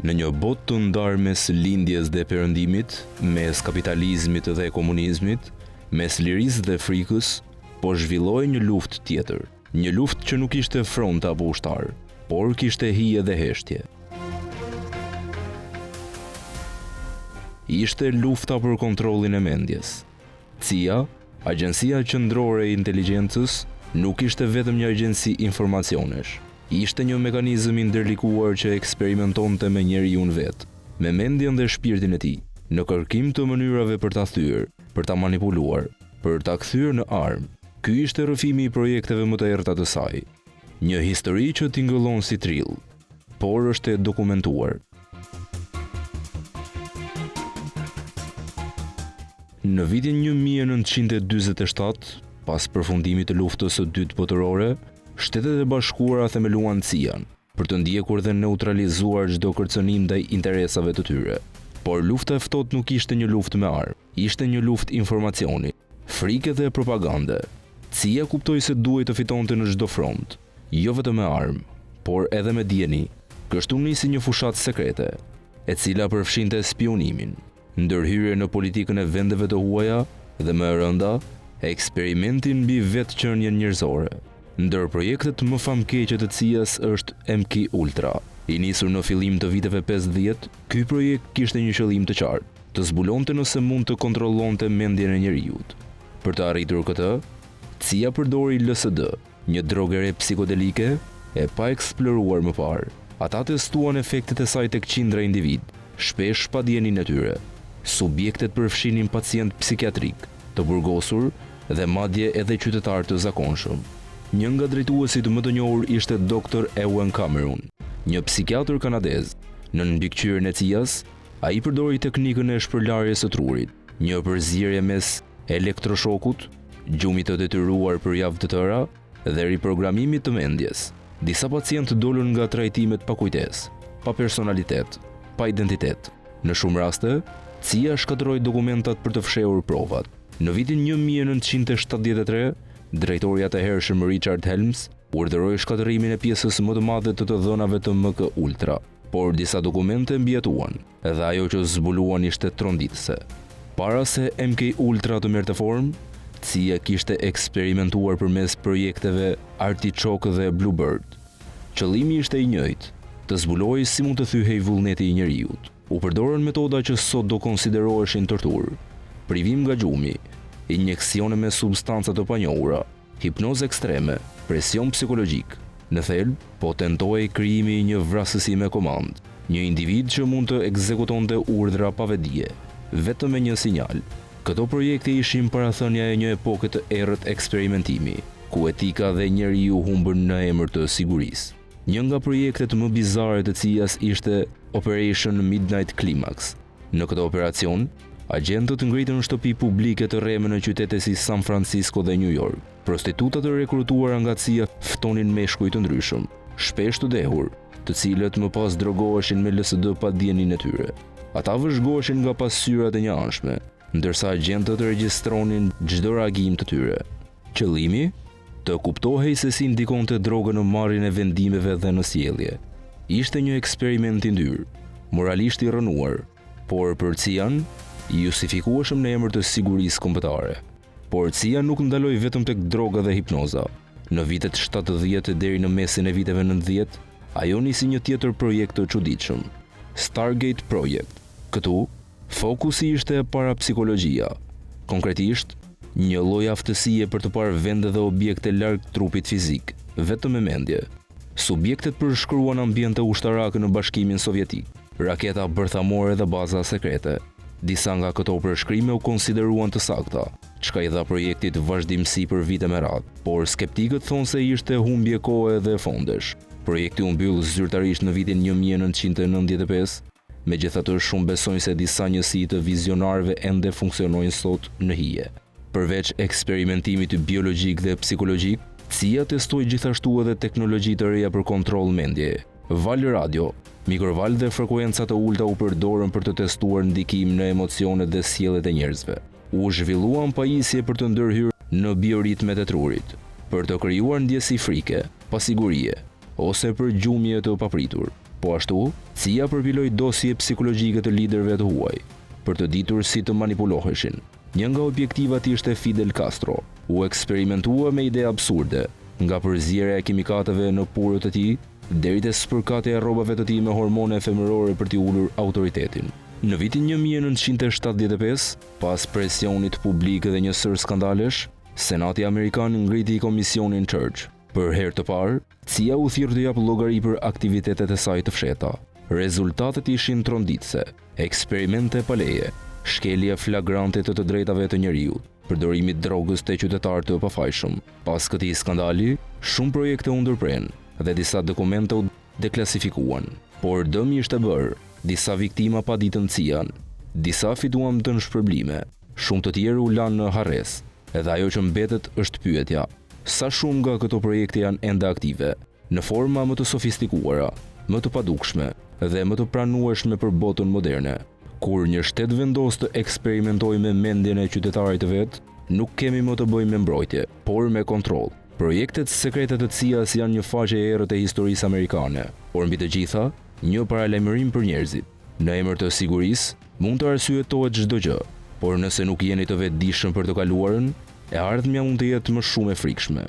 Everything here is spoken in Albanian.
Në një botë të ndarë mes Lindjes dhe Perëndimit, mes kapitalizmit dhe komunizmit, mes lirisë dhe frikës, po zhvillohej një luftë tjetër. Një luftë që nuk kishte fronte apo ushtarë, por kishte hije dhe heshtje. Ishte lufta për kontrollin e mendjes. CIA, Agjencia Qendrore e Inteligjencës, nuk ishte vetëm një agjenci informacionesh. Ishte një mekanizëm i ndërlikuar që eksperimentonte me njeriun vetë, me mendjen dhe shpirtin e tij, në kërkim të mënyrave për ta thyer, për ta manipuluar, për ta kthyer në armë. Ky ishte rrëfimi i projekteve më të errëta të saj. Një histori që tingëllon si trill, por është e dokumentuar. Në vitin 1947, pas përfundimit të Luftës së Dytë Botërore, Shtetet e Bashkuara themeluan CIA-n për të ndjekur dhe neutralizuar çdo kërcënim ndaj interesave të tyre. Por Lufta e Ftohtë nuk ishte një luftë me armë, ishte një luftë informacioni, frike dhe propagande. CIA kuptoi se duhej të fitonte në çdo front, jo vetëm me armë, por edhe me dijeni. Kështu nisi një fushatë sekrete, e cila përfshinte spiunimin, ndërhyrje në politikën e vendeve të huaja dhe më e rënda, eksperimentin mbi vetë qenien njerëzore. Ndër projektet më famëkeqe të CIA-s është MK Ultra. I nisur në fillim të viteve 50, ky projekt kishte një qëllim të qartë, të zbulonte nëse mund të kontrollonte mendjen e njeriut. Për të arritur këtë, CIA përdori LSD, Një drogë e re psikodelike, e paeksploruar më parë. Ata testuan efektet e saj tek qindra individë, shpesh pa dijeninë e tyre. Subjektet përfshinin pacientë psikiatrikë, të burgosur dhe madje edhe qytetarë të zakonshëm. Një nga drejtuesit më të njohur ishte Doctor Ewen Cameron, një psikiatër kanadez. Nën mbikëqyrjen e CIA-s, ai përdori teknikën e shpërlarjes së trurit, një përzierje mes elektroshokut, gjumit të detyruar për javë të tëra dhe riprogramimit të mendjes. Disa pacientë dolën nga trajtimet pa kujtesë, pa personalitet, pa identitet. Në shumë raste, CIA shkatërroi dokumentat për të fshehur provat. Në vitin 1973, drejtori i atëhershëm Richard Helms urdhëroi shkatërrimin e pjesës më të madhe të të dhënave të MK Ultra, por disa dokumente mbijetuan. Dhe ajo që zbuluan ishte tronditëse. Para se MK Ultra të merrte formë, CIA kishte eksperimentuar përmes projekteve Artichoke dhe Bluebird. Qëllimi ishte i njëjtë, të zbulohej si mund të thyhej vullneti i njeriut. U përdorën metoda që sot do konsideroheshin torturë, privim nga gjumi, injeksione me substanca të panjohura, Hipnozë ekstreme, presion psikologjik. Në thelb, po tentohej krijimi i një vrasësi me komandë, një individ që mund të ekzekutonte urdhra pa vetëdije, vetëm me një sinjal. Këto projekte ishin parathënia e një epoke të errët eksperimentimi, ku etika dhe njeriu humbën në emër të sigurisë. Një nga projektet më bizare të CIA-s ishte Operation Midnight Climax. Në këtë operacion, agjentët ngritën shtëpi publike të rreme në qytete si San Francisco dhe New York. Prostituta të rekrutuara nga CIA ftonin meshkuj të ndryshëm, shpesh të dehur, të cilët më pas drogoheshin me LSD pa dijeninë e tyre. Ata vëzhgoheshin nga pasqyrat e njëanshme, ndërsa agjentët regjistronin çdo reagim të tyre. Qëllimi? Të kuptohej se si ndikonte droga në marrjen e vendimeve dhe në sjellje. Ishte një eksperiment i ndyrë, moralisht i rrënuar, por për CIA-n, i justifikueshëm në emër të sigurisë kombëtare. Por CIA nuk ndaloi vetëm tek droga dhe hipnoza. Në vitet 70 deri në mesin e viteve 90, ajo nisi një tjetër projekt të çuditshëm, Stargate Project. Këtu, Fokusi ishte parapsikologjia, konkretisht, një lloj aftësie për të parë vende dhe objekte larg trupit fizik, vetëm me mendje. Subjektet përshkruan ambiente ushtarake në Bashkimin Sovjetik, raketa bërthamore dhe baza sekrete. Disa nga këto përshkrime u konsideruan të sakta, çka i dha projektit vazhdimësi për vite me radhë, por skeptikët thonë se ishte humbje kohe dhe fondesh. Projekti u mbyll zyrtarisht në vitin 1995, Megjithatë, shumë besojnë se disa njësi të vizionarëve ende funksionojnë sot në hije. Përveç eksperimentimit biologjik dhe psikologjik, CIA testoi gjithashtu edhe teknologji të reja për kontroll mendjeje. Valë radio, mikrovalë dhe frekuenca të ulëta u përdorën për të testuar ndikim në emocionet dhe sjelljet e njerëzve. U zhvilluan pajisje për të ndërhyrë në bioritmet e trurit, për të krijuar ndjesi frike, pasigurie, ose përgjumje të papritur. Po ashtu, CIA përpiloi dosje psikologjike të liderëve të huaj, për të ditur si të manipuloheshin. Një nga objektivat ishte Fidel Castro. U eksperimentua me ide absurde, nga përzierja e kimikateve në purot e tij, deri te spërkatja e rrobave të tij me hormone femërore për t'i ulur autoritetin. Në vitin 1975, pas presionit publik dhe një sërë skandalesh, Senati Amerikan ngriti Komisionin Church. Për herë të parë, CIA u thirr të japë llogari për aktivitetet e saj të fshehta. Rezultatet ishin tronditëse, eksperimente pa leje, shkelje flagrante të të drejtave të njeriut, përdorimi i drogës te qytetarë të pafajshëm. Pas këtij skandali, shumë projekte u ndërprenë dhe disa dokumente u deklasifikuan. Por dëmi ishte bërë, disa viktima paditën CIA-n, disa fituan dëmshpërblime, shumë të tjerë u lanë në harresë. Edhe ajo që mbetet është pyetja, sa shumë nga këto projekte janë ende aktive, në forma më të sofistikuara, më të padukshme dhe më të pranueshme për botën moderne. Kur një shtet vendos të eksperimentojë me mendjen e qytetarit të vet, nuk kemi më të bëjmë me mbrojtje, por me kontroll. Projektet sekrete të CIA-s janë një faqe e errët e historisë amerikane, por mbi të gjitha, një paralajmërim për njerëzit. Në emër të sigurisë, mund të arsyetohet çdo gjë, por nëse nuk jeni të vetëdijshëm për të kaluarën, e ardhmja mund të jetë më shumë e frikshme.